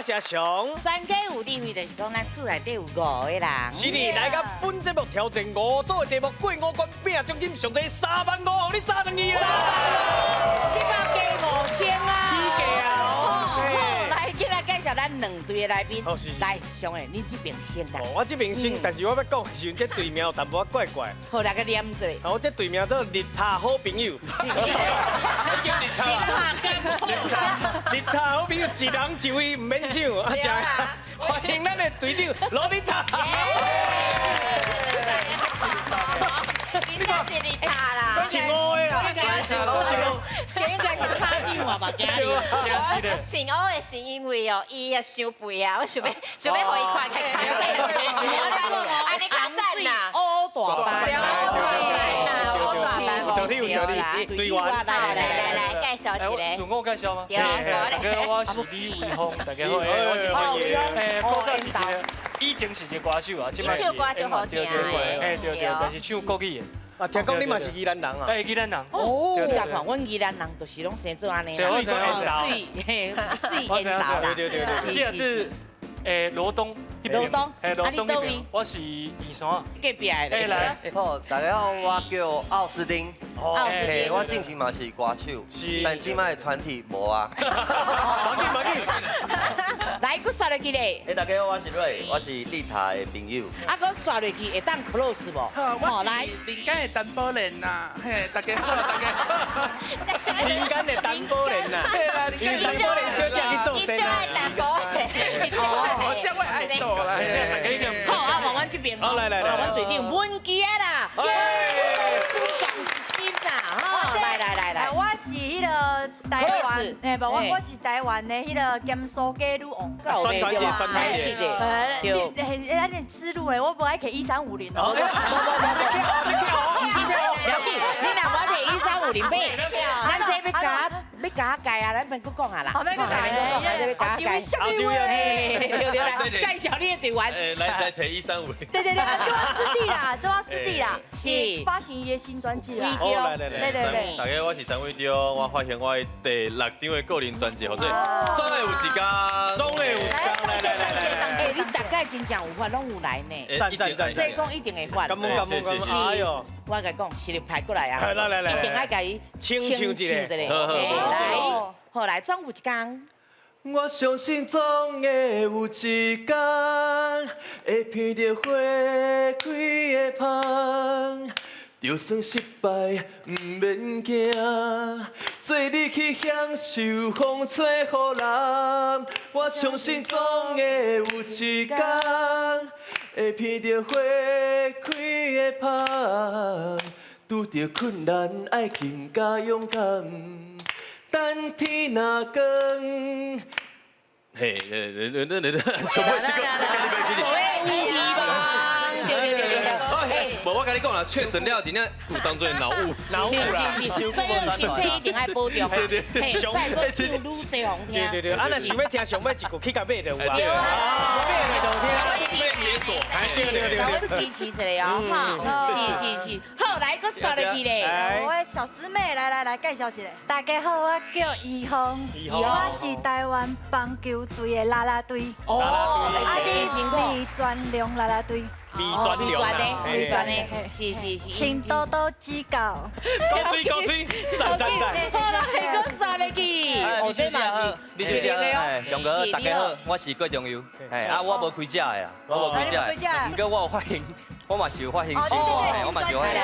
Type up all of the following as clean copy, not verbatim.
是阿雄。全家有立威，就是講咱厝內底有五個人。是的，來到本節目挑戰五組的題目，過五關拼獎金上濟3萬5，予你早轉去啊！這擺加5000啊！起價啊！好，來，今仔介紹咱兩隊的來賓。哦，是。來，上個，恁這邊先啦。我這邊先，但是我欲講的時陣，這隊名有淡薄仔怪怪。好，來個念一下。我這隊名做日塔好朋友。日塔，日塔好朋友，一人一位，毋免搶。啊，真歡迎咱的隊長羅麗塔。你這是日塔啦，姓烏的啦，姓烏，應該是打電話吧，今日。真是的。姓烏的是因為哦，伊也傷肥啊，我想欲予伊看較較按呢較讚啦，烏大班，烏大班，小弟有小弟，隊員，來來來來，介紹一下。自我介紹嗎？對，大家好，我是李偉峰，大家好，我是一個，古早是一個，以前是一個歌手啊，這擺是唱歌就好聽的，對對，但是唱國語的。啊，聽講你嘛是宜蘭人啊？欸，宜蘭人。哦，你看，阮宜蘭人就是攏生做按呢，水水嘿，水緣投啦。對對對對。是啊，對，羅東。羅東，欸，羅東那邊，我是義山。隔壁的。欸，來。好，大家好，我叫奧斯丁。奧斯丁。我之前嘛是歌手，但這擺團體無啊。無緊無緊。來，閣刷落去咧。欸，大家好，我是瑞，我是麗塔的朋友。啊，閣刷落去會當 close 無？好，我是人間的陳寶蓮呐。嘿，大家好，大家好。人間的陳寶蓮呐。對啦，因為陳寶蓮小姐去做生啊。陳寶蓮。我像我愛賭啦。好，啊，往阮這邊。好，來來來。阮隊長文傑啦。蘇港心啦，吼，來來來來。我是彼個台灣，欸，無我是台灣的彼個鹹酥雞女王。宣傳者，宣傳者。對。你欸，你思路的，我無愛摕1350哦。無無無，這票這票，毋是，了緊，你若無摕1350買，咱這欲共欲共我改啊，咱免閣講啊啦。好，免閣講，共我改。後就嘿，對對來，介紹你的隊員。來來提1350。對對對，這我師弟啦，這我師弟啦，是發行伊的新專輯啦。來來來，對對對。大家好，我是陳偉忠，我發行我的第六張的個人專輯，號做《總會有一天》，總會有一天，來來來來。欸，你逐擺真正有發，攏有來呢。讚讚讚，所以講一定會發。感恩感恩感恩。哎喲，我共你講，實力派過來啊，來來來，一定愛共伊清唱一下。來，好來，總有一天。我相信總會有一天，會闻著花開的芳。就算失敗，毋免驚，做你去享受風吹雨淋。我相信總會有一天，會闻著花開的芳。拄著困難，愛更加勇敢。等天若光。嘿，對對對對，全部這個，有希望，對對對對對。無，我共你講啦，確診了，真正有當做腦霧，腦霧啦。是是是，所以身體一定愛保重。對對對，再閣唱愈濟予聽。對對對，啊，若想欲聽上尾一句，去共買就有啊。對啊，買就聽。買解鎖。對對對，共阮支持一下哦，哈，是是是，好，來，閣刷落去咧。我的小師妹，來來來，介紹一下。大家好，我叫怡芳，我是台灣棒球隊的啦啦隊。哦，啊，你李專良啦啦隊。李專良的，李專的，是是是。請多多指教。高水高水，讚讚讚。好來，閣刷落去。李小姐好，李小姐好，上哥大家好，我是郭仲佑。哎，啊，我無開食的啦，我無開食的，毋過我有發行，我嘛是有發行新歌，我嘛是有發行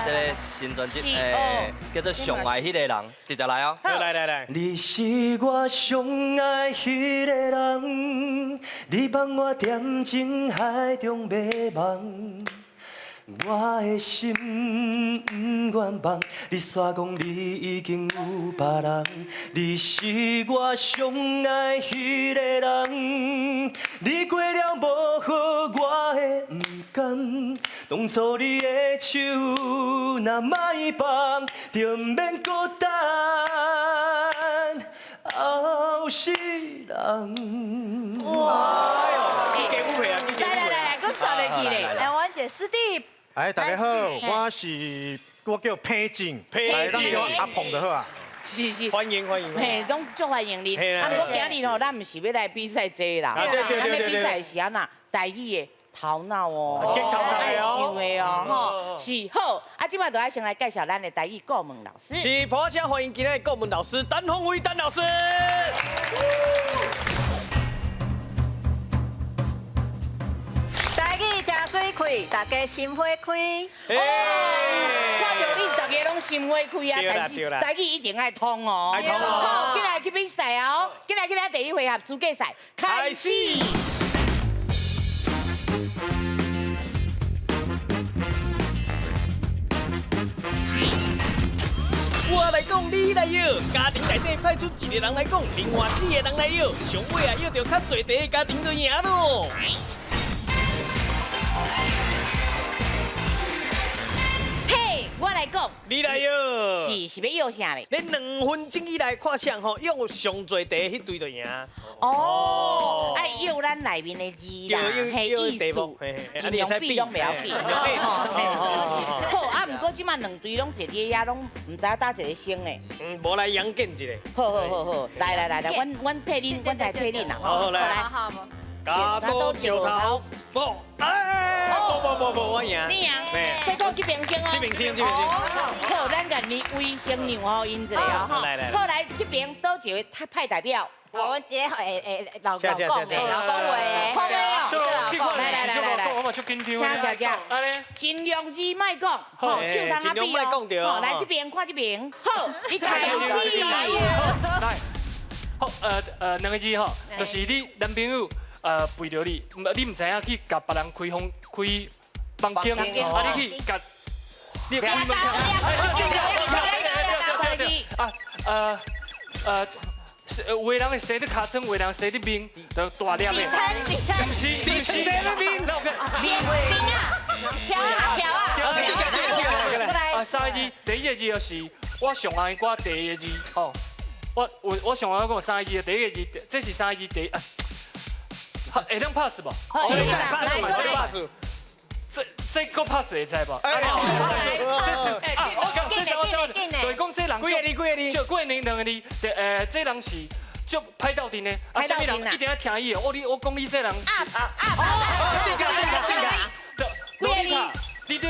這个新專輯，欸，叫做《上愛彼个人》，直接來哦。來來來。你是我上愛彼个人，你放我踮情海中迷茫。我的心毋願放，你煞講你已經有別人。你是我上愛彼个人，你過了無好，我會毋甘。當初你的手若莫放，就毋免孤單後世人。哇！來來來來，閣刷落去咧。來，我一個師弟。哎，大家好，我是我叫彭靜，彭靜，叫阿鵬就好啊。是是。欢迎欢迎。嘿，拢足欢迎你。啊，毋过今日吼，咱毋是欲来比赛这啦，咱欲比赛是按怎？台语的头脑哦，爱想的哦，吼，是好。啊，这摆就爱先来介绍咱的台语顾问老师。是，破声欢迎今日的顾问老师陈凤飞陈老师。台语真媠气，大家心花开。哦，看著恁大家拢心花开啊，但是台语一定爱通哦。爱通哦。好，进来去比赛啊！哦，进来进来第一回合资格赛开始。我来讲，你来摇，家庭内底派出一个人来讲，另外四个人来摇，上尾啊摇著较济题的家庭就赢咯。嘿，我来讲，你来摇，是欲摇啥咧？你2分钟以内看谁吼用上济题，彼队就赢。哦，爱摇咱内面的字啦，嘿，意思，尽量比拢袂晓比，嘿，是是。好，啊，毋过这摆两队拢坐伫遐，拢毋知影佗一个先呢。嗯，无来杨见一下。好好好好，来来来来，阮替恁，阮来替恁啦。好，来。加多石头，不，哎，不，我赢。你赢。再讲这边先哦。这边先，这边先。好，咱共你威先让予𪜶一下哦。来来。好，来这边佗一位他派代表。我这个会老讲的，老讲话的，来来来来，我嘛足紧张的。请尽量字莫讲，吼，手通仔比哦。好，来这边看这边，好，你开始。来，好，两个字吼，就是你男朋友背著你，你毋知影去共别人开房开房间，啊，你去共，你开门啊，有的人会生伫尻川，有的人生伫面，就大粒的。毋是，不是生伫面，面面啊，跳啊跳啊。啊，三个字，第一个字就是我上爱歌第一个字，吼，我上爱讲三个字，第一个字，这是三个字第，会当 pass 无？这 pass。这个 pass 会知无？这是啊，我讲这我对，讲这人几个字？几个字？就几个两个字，这人是足歹斗阵的，啊，啥物人一定爱听伊的。我讲你这人是啊啊，正确正确正确。罗丽塔，你伫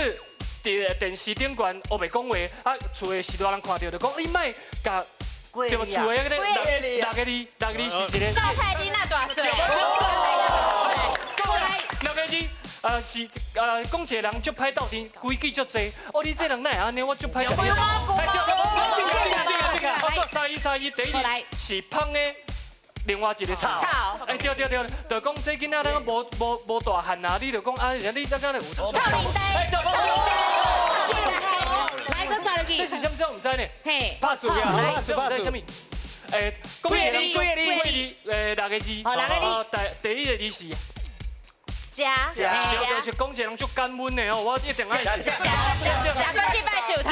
电视顶悬乌白讲话，啊，厝的是大人看著就讲你莫共对无？厝的那个六个字，六个字是一个。赵太你那大岁？六个字。是讲一个人足歹斗阵，规矩足济。哦，你这人哪会按呢？我足歹斗阵。我三一三一，第一是芳的另外一个草。哎，对对对，就讲这囡仔咱无大汉啊，你就讲啊，你咱敢会有草？哎，对，这是啥物？我毋知呢。嘿，拍输呀，拍输，啥物？哎，讲一个人，几个字？六个字。好，六个字。第一个字是。加，就是讲一个人足感恩的哦，我一定爱。加，加个四摆手头。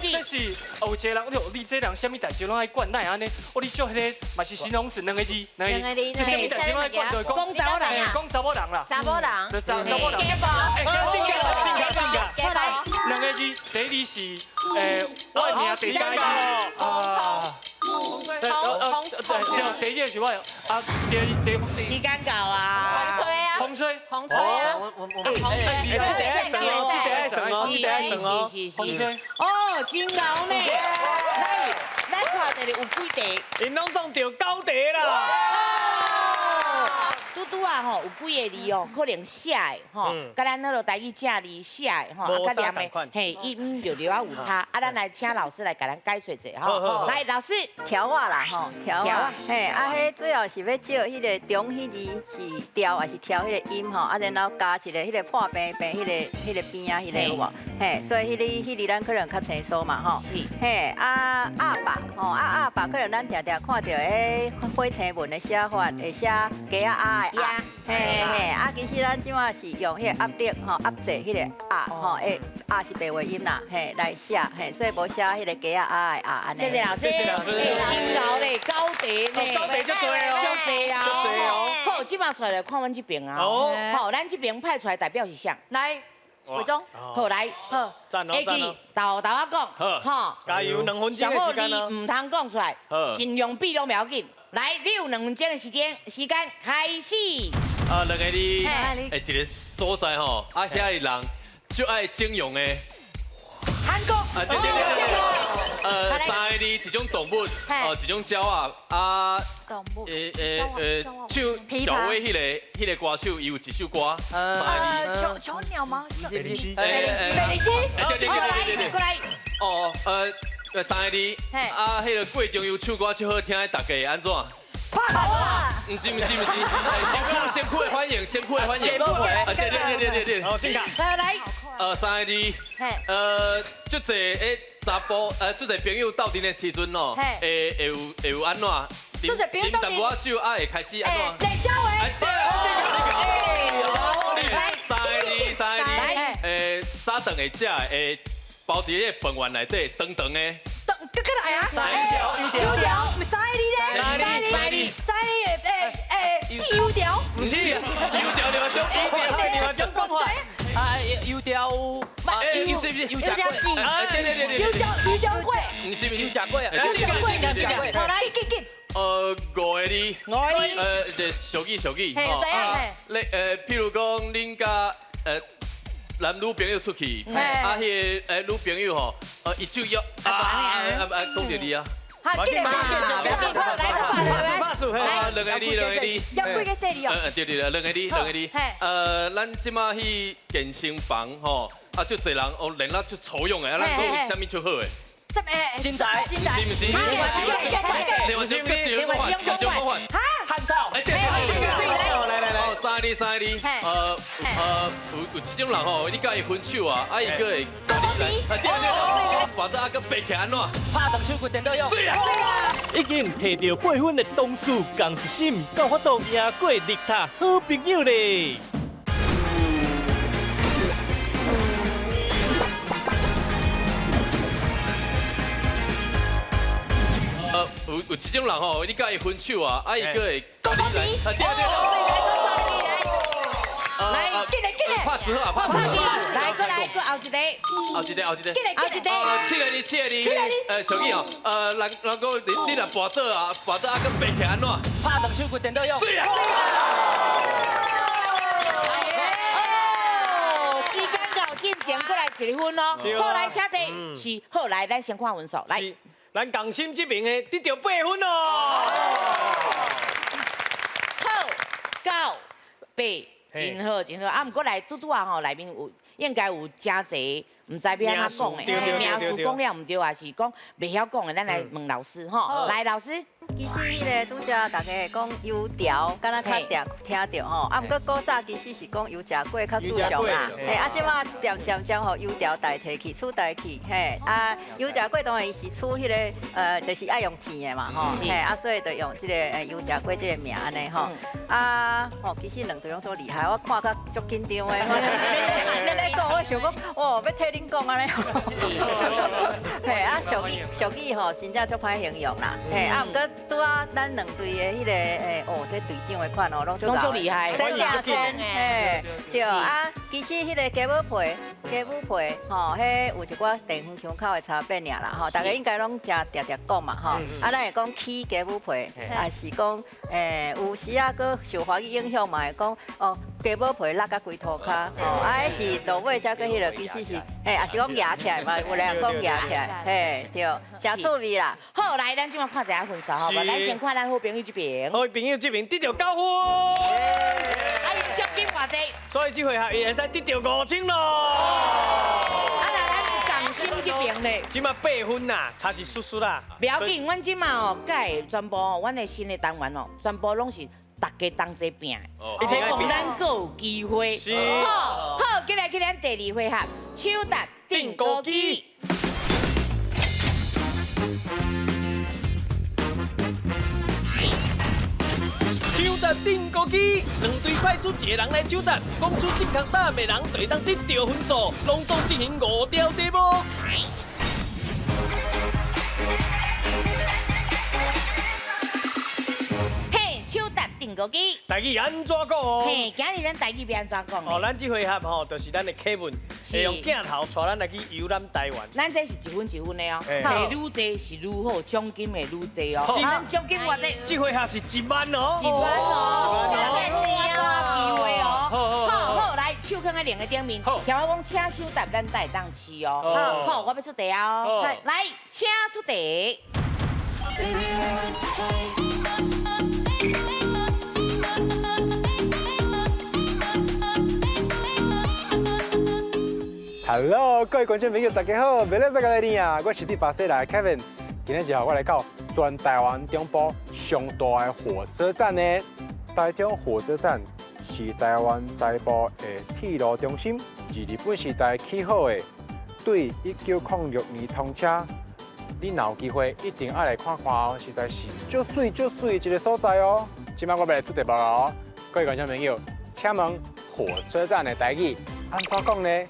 这是有一个人，你这人啥物代志拢爱管，哪会按呢？哦，你做彼个嘛是形容词两个字，两个字，这啥物代志拢爱管，就是讲查某人，讲查某人啦，查某人，就查某人。哎，进价，进价，进价。两个字，第一字是我的名，第三个字啊。对，第一个是我啊，第时间到啊，风吹啊，风吹，风吹啊，我，哎，这得爱算哦，这得爱算哦，这得爱算哦，风吹，哦，真𠢕呢，来，咱看著有几题，𪜶拢总著9题啦。拄拄啊吼，有几个字哦，可能写的吼，佮咱彼落台语正字写的吼，啊，佮念的嘿，音略略仔有差，啊，咱来请老师来共咱解说一下吼。来，老师，调仔啦吼，调仔，嘿，啊，彼主要是欲照彼个中彼字是调，还是调彼个音吼，啊，然后加一个彼个破平平，彼个边仔彼个有无？嘿，所以彼个咱可能较清楚嘛吼。是。嘿，啊鸭肉吼，啊鸭肉可能咱定定看著彼火星文的写法，会写鸡仔鸭的鸭。嘿嘿，啊，其实咱这马是用彼个压力吼，压制彼个鸭吼，鸭是白话音啦，嘿，来写，嘿，所以无写彼个鸡仔鸭的鸭按呢。谢谢老师，谢谢老师，真𠢕咧，9题呢，9题足济哦，足济啊。好，这马出来看阮这边啊。好，咱这边派出来代表是谁？来，魏忠，好來，好，讚會記豆豆仔講，好，加油，兩分鐘的時間你毋通講出來，盡量比攏袂要緊。來，你有2分鐘的時間，時間開始。啊，兩個字，一個所在吼，啊，遐的人就愛整容的。韓國。啊，對對對對。三個字，一種動物，哦，一種鳥仔，啊。動物。唱小威彼個歌手，伊有一首歌。囚囚鳥嗎？北林西。北林西。對對對對對。過來。哦，三個字，啊，彼個郭中佑唱歌最好聽的，大家會按怎？毋是毋是毋是，身軀的反應，身軀的反應。啊，對對對對對對。好，進卡。來。三個字，足濟誒查埔，足濟朋友鬥陣的時陣哦，會有按怎？足濟朋友鬥陣。啉淡薄仔酒啊，會開始按怎？冷笑話。對。三個字，三個字，早頓會食的，包佇咧飯碗內底，長長的。閣來啊！條，油條，毋是三個字咧，三個字，三個字，誒，油條，毋是，油條另外種，另外種講法。啊，油條，油是不是？油條糋，對對對對，油條油條粿，毋是毋是，油食粿啊，油條粿，油條粿，好來，緊緊。五個字，五個字，俗語俗語，嘿，知影嘿。你譬如講，恁佮男女朋友出去，啊，彼個女朋友吼，伊就約啊，講著你啊。好，緊來，來，兩個字，兩個字，要幾個細字哦？對對對，兩個字，兩個字。咱這馬去健身房吼，啊，足濟人哦，練了足粗勇的，啊，咱講啥物最好的？身材，身材，是毋是？另外一種，另外一種講法，哈，汗臭。哎，對對對，來來來，哦，三个字，三个字，有這種人吼，你佮伊分手啊，啊，伊閣會，啊，對對對，跋倒啊，閣爬起來按怎？拍斷手骨顛倒用。水啊！已經摕著8分的同事仝一心，敢有法度贏過綠塔好朋友咧？有這種人吼，你佮伊分手啊，啊，伊閣會講你來，啊，對對對，來，緊來緊來，拍死好啊，拍死好。來，過來，過後一個，後一個，後一個，後一個，七個字，七個字，小語哦，人人講你若跋倒啊，跋倒啊，閣爬起來按怎？拍斷手骨顛倒用。水啊！哦，時間到，進前過來1分哦。好，來，請坐。是，好，來，咱先看分數，來。咱仝心這邊的得著8分哦。好，9、8，真好，真好。啊，毋過來拄拄啊吼，內面有應該有真濟，毋知欲按怎講的，名詞講了毋對，還是講袂曉講的，咱來問老師吼。來，老師。其實彼个拄才大家會講油條，敢若較定聽著吼，啊，毋過古早其實是講油食粿較時尚啦，嘿，啊，這馬漸漸將予油條代替去，取代去，嘿，啊，油食粿當然伊是取彼个，就是愛用煎的嘛，吼，嘿，啊，所以就用這個油食粿這個名按呢吼，啊，吼，其實兩隊攏足厲害，我看甲足緊張的，你咧講，我想講，哦，欲替恁講按呢，嘿，啊，俗語俗語吼，真正足歹形容啦，嘿，啊，毋過。拄啊，咱兩隊的彼個哦，這隊長的款哦，攏足厲害，真正真，嘿，對啊。其實彼個雞母皮，雞母皮，吼，彼有一寡地方腔口的差別爾啦，吼，大家應該攏誠定定講嘛，吼。啊，咱會講起雞母皮，也是講，有時啊，閣受華語影響嘛，會講哦，雞母皮落甲規塗跤，吼，啊，彼是落尾才閣彼个，其實是，嘿，也是講夯起來嘛，有人講夯起來，嘿，對，誠趣味啦。好，來，咱這馬看一下分數，好無？咱先看咱好朋友這邊。好朋友這邊得著9分。啊，伊獎金偌濟？所以這回合伊會使得著5000咯。啊，那咱仝心這邊咧？這馬8分啦，差一絲絲啦。不要緊，阮這馬哦，改全部哦，阮的新的單元哦，全部攏是大家同齊拼，所以講咱閣有機會。好，好，接來去咱第二回合，搶答釘孤枝。抢答钉孤枝，两队派出一个人来抢答，讲出正确答案的人就会当得著分数，拢总进行5条题目。嘿，抢答钉孤枝。台语按怎讲哦？嘿，今日咱台语欲按怎讲？哦，咱这回合吼，就是咱的课文。會用鏡頭帶咱來去遊覽台灣。咱這是一分一分的哦，第愈濟是愈好，獎金會愈濟哦。咱獎金偌濟？這回合是1萬哦。1萬哦，機會哦。好好，來手囥佇鈴的頂面，聽我講，請首答，咱才會當試哦。好，我欲出題哦。來，請出題。 Hello，各位觀眾朋友，大家好！袂了再來你啊，我是佇巴西來的 Kevin。今日我來到全台灣中部上大的火車站呢。台中火車站是台灣西部的鐵路中心，自日本時代起好的，對1906年通車。你若有機會，一定愛來看看哦，實在是足媠足媠的一個所在哦。這擺我欲來出題目哦，各位觀眾朋友，請問火車站的台語按怎講呢？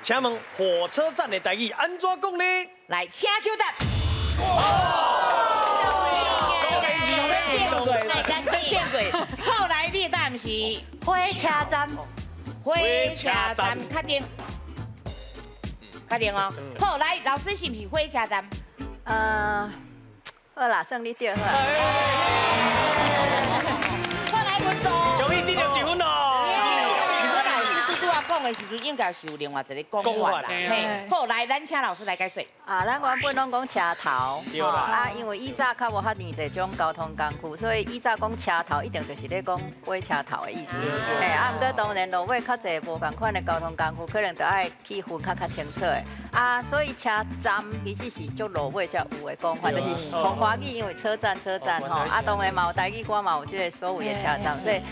請問火車站的台語按怎講呢？來，請首答。變過，後來你的答案是火車站。火車站，確定？確定哦。好，來，老師是毋是火車站？好啦，算你對好。好，來分數。恭喜得到1分咯。講的時陣應該是有另外一個講法啦。嘿，好，來，咱請老師來解說。啊，咱原本攏講車頭，啊，因為以早較無遐爾濟種交通工具，所以以早講車頭一定就是咧講火車頭的意思。嘿，啊，毋過當然路尾較濟無仝款的交通工具，可能就愛去分較較清楚的。啊，所以車站其實是足落尾才有的講法，就是從華語因為車站車站吼，啊，當然嘛有台語歌嘛有這個所謂的車站，所以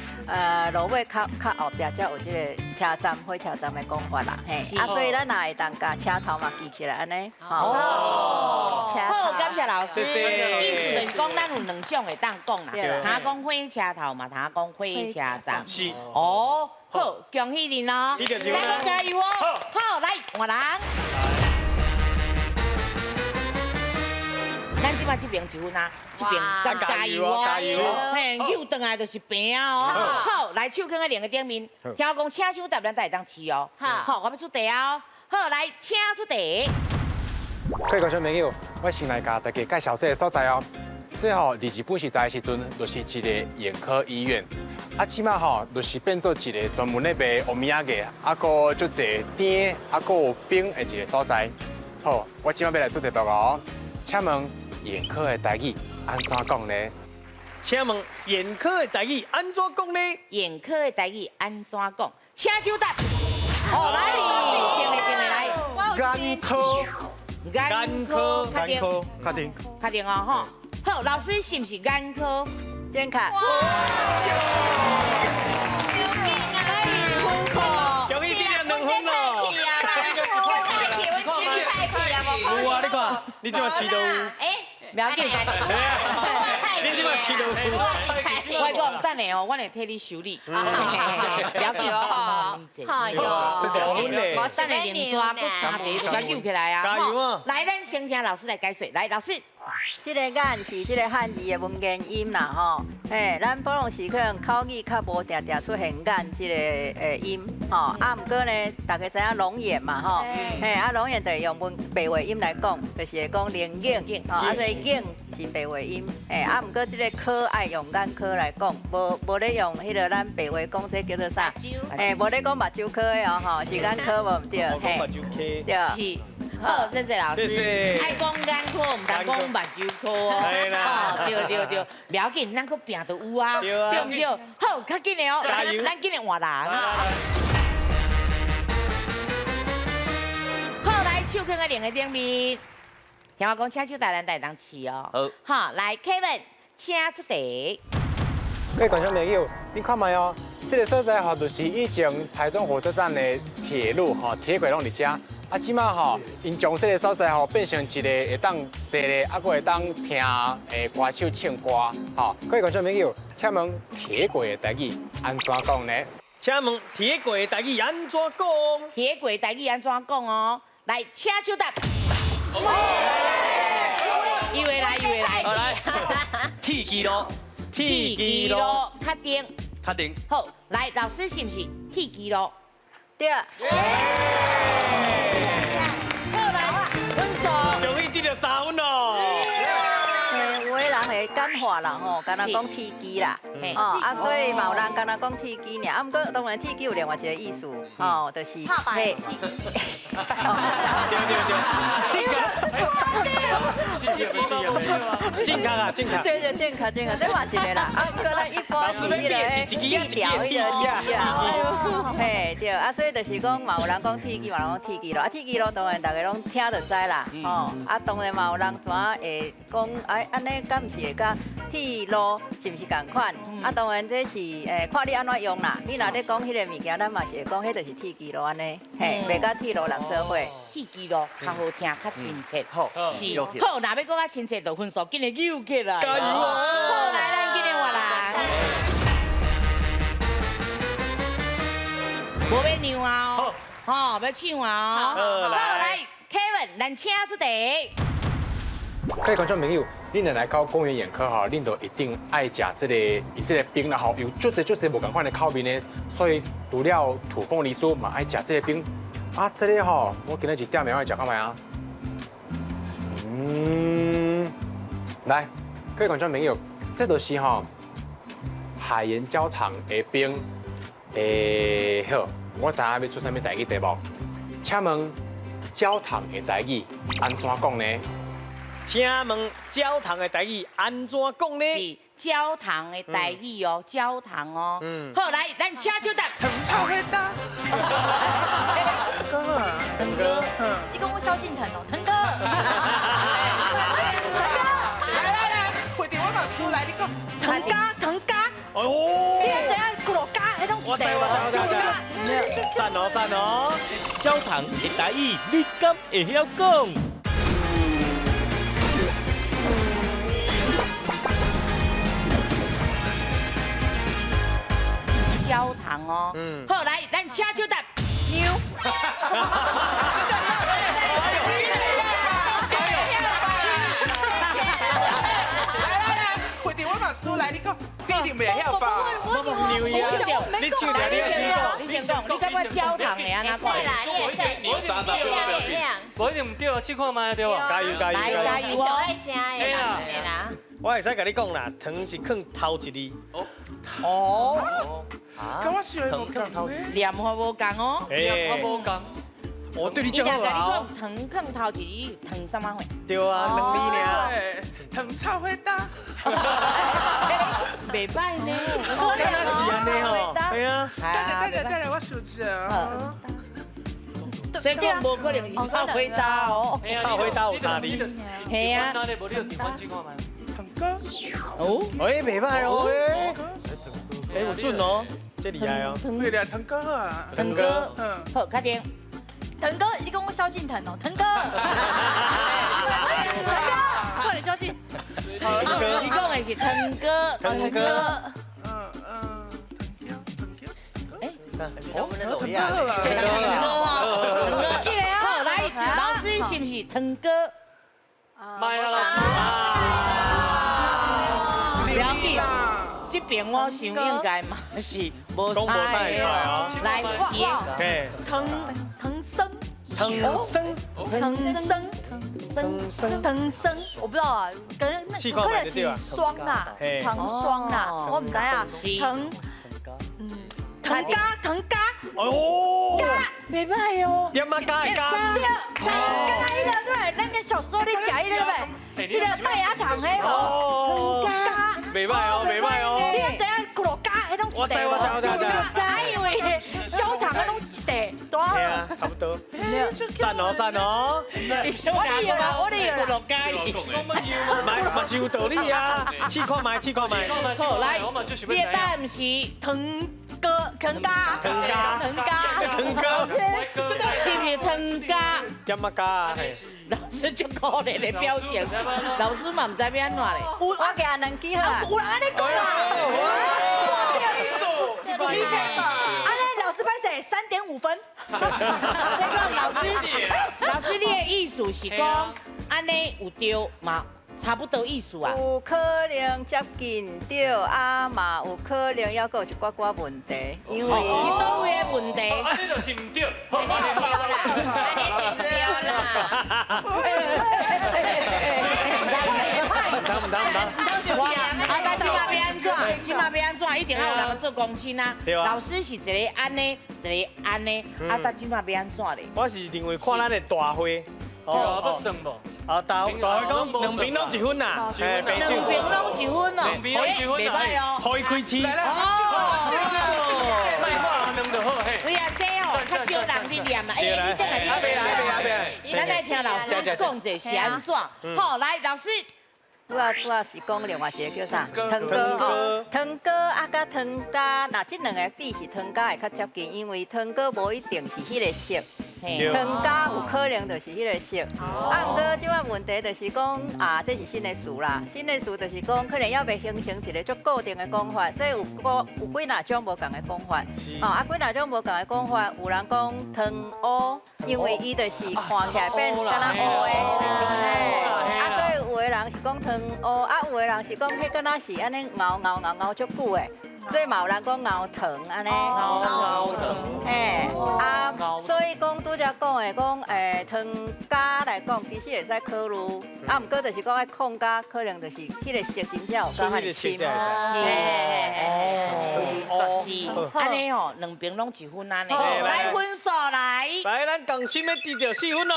落尾較較後壁才有這個車站火車站的講法啦。嘿，啊，所以咱若會當共車頭嘛記起來按呢。哦，好，感謝老師。意思就是講，咱有兩種會當講啦，他講火車頭嘛，他講火車站。是。哦，好，恭喜恁哦，來，加油哦。好，來換人。咱這擺這邊一分啊，這邊加油哦，嘿，扭轉來就是平啊哦。好，來手囥佇鈴的頂面，聽我講，請首答，咱才會當試哦。好，我欲出題哦。好，來，請出題。各位觀眾朋友，我先來共大家介紹這個所在哦。這吼，佇日本時代的時陣，就是一個眼科醫院。啊，這擺吼，就是變做一個專門咧賣お土産，啊，閣足濟甜，啊，閣有冰的一個所在。好，我這擺欲來出題目哦。請問眼科的台語按怎講呢？請問眼科的台語按怎講呢？眼科的台語按怎講？請首答。好，來，正的正的來。眼科。眼科，眼科，確定，確定哦，吼。好，老師是毋是眼科？正確。恭喜得兩分咯！有啊，你看，你這馬飼都有。哎，不要緊。你這馬飼都有。我講，等下哦，我會替你修理。不要緊哦。好喲。等下連抓閣三個就共扭起來啊！加油啊！來，咱先請老師來解說。來，老師。這個眼是這個漢字的文言音啦，吼，嘿，咱普通時可能口語較無定定出現眼這個音，吼，啊，毋過呢，大家知影龍眼嘛，吼，嘿，啊，龍眼就會用文白話音來講，就是會講龍眼，吼，啊，所以眼是白話音，嘿，啊，毋過這個科愛用眼科來講，無咧用彼個咱白話講這叫做啥？嘿，無咧講目睭科的哦，吼，是眼科無毋對，嘿，對。是。好，謝謝老師。愛講眼科，毋通講目睭科哦。對對對，不要緊，咱閣拼就有啊，對毋對？好，較緊的哦，咱緊來換人。好，來手囥佇鈴的頂面，聽我講，請手台咱才會當試哦。好，好，來 Kevin，請出題。各位觀眾朋友，你看覓哦，這個所在吼，就是以前台中火車站的鐵路吼，鐵軌攏佇遮。啊，這擺吼，𪜶將這個所在吼變成一個會當坐咧，啊，閣會當聽歌手唱歌，吼。各位觀眾朋友，請問鐵軌的台語按怎講呢？請問鐵軌的台語按怎講？鐵軌台語按怎講哦？來，請首答。來來來來，伊會來，伊會來。來，鐵支路，鐵支路，確定。確定。好，來，老師是毋是鐵支路？對。好來，分數。終於得著3分咯。有的人會簡化啦吼，敢若講鐵枝啦，哦啊，所以嘛有人敢若講鐵枝爾，啊，毋過當然鐵枝有另外一個意思，吼，就是嘿。對對對，正確啊，正確。對對，正確正確，這嘛一個啦。啊，毋過咱一般是彼個鐵條彼個枝啊，嘿對，啊，所以就是講嘛有人講鐵枝，嘛有人講鐵枝路，啊鐵枝路當然大家攏聽就知啦，吼，啊當然嘛有人怎會講，哎按呢敢毋是會佮鐵路是毋是仝款？啊當然這是看你按怎用啦。你若咧講彼個物件，咱嘛是會講，彼就是鐵枝路按呢，嘿，袂佮鐵路人做伙。鐵枝路較好聽，較親切，好，是好。若欲閣較親切，就分數緊來扭起來。加油啊！好，來，咱緊來換啦。無欲讓啊！哦，吼，欲搶啊！哦，好，來，Kevin，咱請出題。各位觀眾朋友，恁若來到公園眼科吼，恁就一定愛食這个伊這个冰啦吼，有足濟足濟無仝款的口味呢。所以除了土鳳梨酥嘛愛食這个冰。啊，這个吼，我今日一點名愛食看覓啊？來，各位觀眾朋友，這就是吼海鹽焦糖的冰。好，我知影欲出啥物台語題目，請問焦糖的台語按怎講呢？請問焦糖的台語按怎講呢？是焦糖的台語哦，焦糖哦。好，來，咱請手答。糖炒火焦。哥啊，騰哥，你講我蕭敬騰哦，騰哥。來來來，回答我嘛輸來，你講。騰加，騰加。哦。你知影咕嚕加，彼攏一塊。我知我知我知。讚哦讚哦，焦糖的台語你敢會曉講？焦糖哦，好來，咱請手答。牛。來來來，回答我嘛輸來，你講，你一定袂曉吧？我牛啊！你唱掉，你先講，你先講，你感覺焦糖會按怎講？無一定毋對啊，試看覓對無？加油加油！來加油哦！愛食的啦。我會使共你講啦，糖是囥頭一字。哦。佮我想的無仝呢。念法無仝哦。念法無仝。我對你足好啊。你講糖囥頭一字，糖啥物貨？對啊，兩字爾。糖炒火焦。袂歹呢。敢若是按呢吼？對啊。等下等下等下，我想一下。所以講無可能是炒火焦哦。炒火焦有三字。係啊。無你就調換試看覓。糖哥。哦，哎，袂歹哦，哎，有準哦，這厲害哦。對啦，糖哥啊。糖哥，好，開始。騰哥，你講我蕭敬騰哦，騰哥。騰哥，快點蕭敬。你講的是騰哥，騰哥。哎，哦，騰哥，騰哥哦，好，來，老師是不是騰哥？麥啊，老師。不要緊，這邊我想應該嘛是無啥的。來，騰騰僧。藤生，藤生，藤生，藤生，我不知道啊，可能那可能是霜啦，糖霜啦，我毋知啊。藤，藤加，藤加，哦，加，袂歹哦。点啊加的加。对，刚刚彼个对，咱个小时候咧食彼个对，彼个麦芽糖彼无？藤加，袂歹哦，袂歹哦。你知影咕噜加，彼拢一块。我知我知我知我知。加因为焦糖彼拢一块，对啊，差不多。赞哦赞哦！我哩啦，我哩啦，嘛嘛是有道理啊！试看觅，试看觅。好，来，你的答案是糖哥，糖加，糖加，糖加，糖哥，是不是糖加？点啊加？老师足可怜的表情，老师嘛毋知欲按怎咧。我给他两支好，有人按呢讲啦。艺术，PK 吧。按呢老师歹势3.5分。这个老师，老师你的意思是讲，按呢有对嘛？差不多意思啊。有可能接近對，啊嘛有可能猶閣有一寡寡問題，因為是佗位的問題？按呢就是毋對。按呢對啦，按呢是對啦。毋通毋通毋通。哇！啊，但這馬欲按怎？這馬欲按怎？一定要有人做公親啊。老師是一个按呢，一个按呢，啊，但這馬欲按怎咧？我是認為看咱的大會。哦，不算無。啊，大大會講兩邊攏一分啦，兩邊攏一分哦，兩邊攏一分，袂歹哦，予伊開市。哦，莫看兩就好嘿。對啊，這哦較少人佇念啦。欸，你等下，你等下，咱來聽老師講者是按怎？好，來老師。拄仔拄仔是講另外一個叫啥？糖糕吼，糖糕啊，佮糖膠，若這兩個比是糖膠會較接近，因為糖糕無一定是彼個色。糖膠有可能就是彼個色，啊，毋過這擺問題就是講啊，這是新的詞啦，新的詞就是講可能猶未形成一個足固定的講法，所以有幾若種無仝的講法，哦，啊，幾若種無仝的講法，有人講糖烏，因為伊就是看起來變敢若烏的，啊，所以有的人是講糖烏，啊，有的人是講彼敢若是按呢熬熬熬熬足久的。所以嘛有人講熬糖按呢，熬糖，嘿，啊，所以講拄才講的講，糖膠來講，其實會使考慮，啊，毋過就是講愛控膠，可能就是彼個色真正有夠遐爾深，是，按呢哦，兩邊攏一分按呢，來分數來，來，咱仝心的得著4分哦，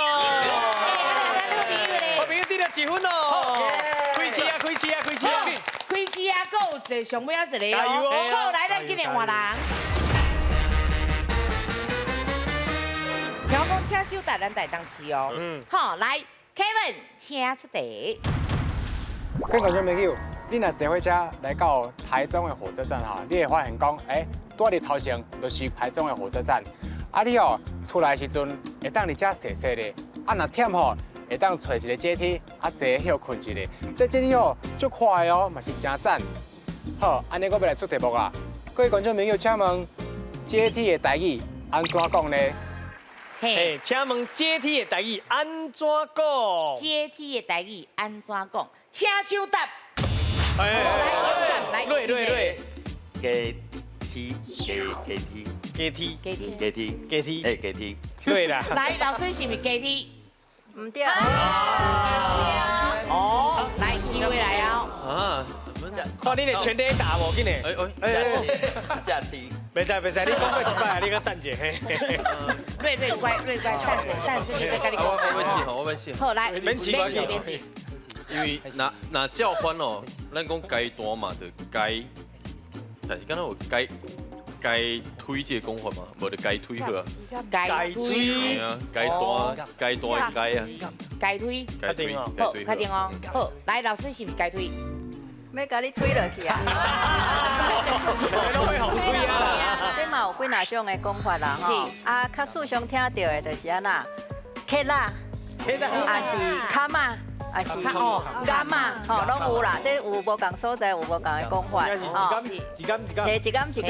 好朋友得著1分哦，開始啊，開始啊，開始啊！開始啊，閣有一個上尾仔一個哦。好，來，咱緊來換人。聽講請手帶咱台東市哦。嗯。好，來，Kevin，請出題。各位觀眾朋友，你若坐火車來到台中的火車站哈，你會發現講，欸，拄佇頭前就是台中的火車站。啊，你哦出來的時陣會當佇遮踅踅咧，啊，若忝吼，會當揣一个階梯，啊，坐歇睏一下。這階梯哦，足快哦，嘛是真讚。好，按呢我欲來出題目啊！各位觀眾朋友，請問階梯的台語按怎講呢？嘿，請問階梯的台語按怎講？階梯的台語按怎講？請搶答。來，來，來，階梯，階梯，階梯，階梯，階梯，階梯，哎，階梯。對啦。來，老師是毋是階梯？毋對。哦，來，機會來啊！啊，看你的全壘打無緊的。哎哎哎，階梯。袂使袂使，你講過一擺，你閣等者。瑞瑞乖，瑞乖，等者等者，你再佮你講。我欲試吼，我欲試。好，來，免試免試。因為若若照翻哦，咱講階段嘛，就階，但是敢若有階。階推這個講法嘛，無就階推好啊。階推。啊，階段階段的階啊。階推。階推。好，確定哦。好，來，老師是毋是階推？欲共你推落去啊！攏會予推啊！這嘛有幾若種的講法啦，吼。啊，較時常聽著的就是按怎，客啦，也是卡仔。也是柑仔，吼，攏有啦。這有無仝所在，有無仝的講法，吼。一柑一柑。嘿，一柑一柑，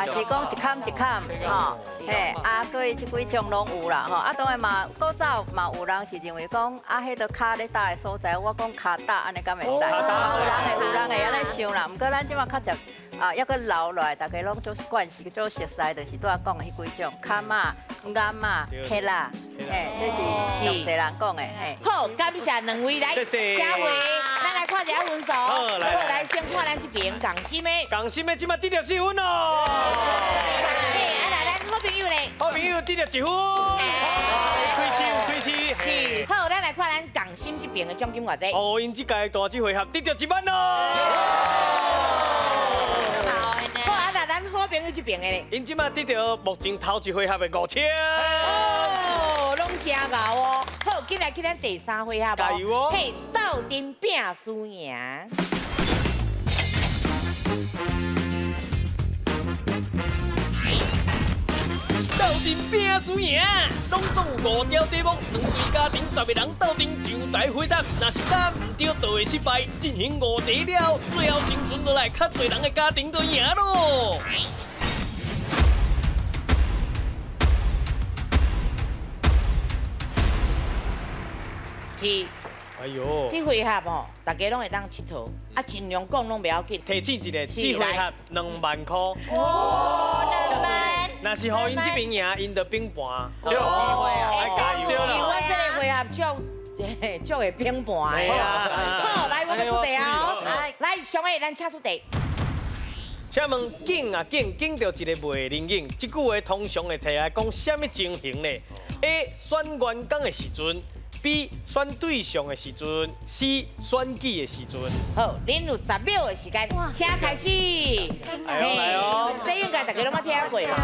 也是講一坎一坎，吼。嘿，啊，所以這幾種攏有啦，吼。啊，當然嘛，古早嘛有人是認為講，啊，彼個跤咧踏的所在，我講跤踏按呢敢會使？有人會，有人會按呢想啦。毋過咱這馬較捷，啊，猶閣留落來，大家攏做慣勢，做熟似，就是拄仔講的彼幾種，坎仔、柑仔、客啦，嘿，這是上濟人講的，嘿。好，感謝兩位來。謝謝。下回咱來看一下分數。好，來來先看咱這邊仝心的。仝心的這馬得著4分哦。嘿，啊來咱好朋友咧。好朋友得著1分。開始開始。是。好，咱來看咱仝心這邊的獎金偌濟。哦，𪜶這屆大這回合得著1萬咯。好，啊那咱好朋友這邊的咧。𪜶這馬得著目前頭一回合的5000。哦，攏真𠢕哦。好，緊來去咱第三回合。加油哦！嘿，鬥陣拼輸贏。鬥陣拼輸贏，攏總有5條題目，兩隊家庭10個人鬥陣上台回答，若是答毋對，就會失敗。進行5題了，最後生存落來較濟人的家庭就贏咯。是，哎呦，這回合吼，大家攏會當𨑨迌，啊，盡量講攏袂要緊。提醒一下，這回合2萬塊。哇，2萬！若是予𪜶這邊贏，𪜶就平盤。對，愛加油。因為阮這個回合足會平盤的。好，來，我欲出題啊！來，上個咱請出題。請問景啊景，景著一個袂靈景，這句話通常會提來講啥物情形呢？A 選員工的時陣，B 選對象的時陣，C 選舉的時陣。好，恁有10秒的時間，請開始。來哦，這應該大家攏捌聽過啦，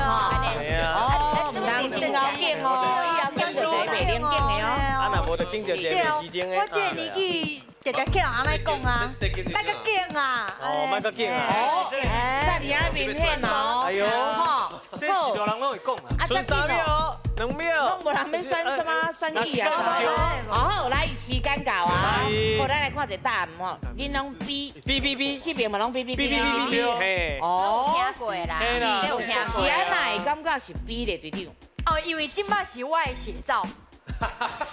吼。哦，毋通真𠢕景哦，以後景著一个袂靈景的哦。啊，若無就景著一個袂時鐘的。我這個年紀，常常聽人按呢講啊，莫閣景啊。哦，莫閣景啊。遮爾啊明顯哦。哎喲，吼，這是大人攏會講啊。剩3秒，2秒。攏無人欲選什麼選舉啊？好，來時間到啊！好，咱來看一下答案吼。恁攏 B B B B，這邊嘛攏 B B B B B B，嘿。哦，聽過啦，是有聽過。是按怎會感覺是 B 咧，隊長？哦，因為這擺是我的寫照。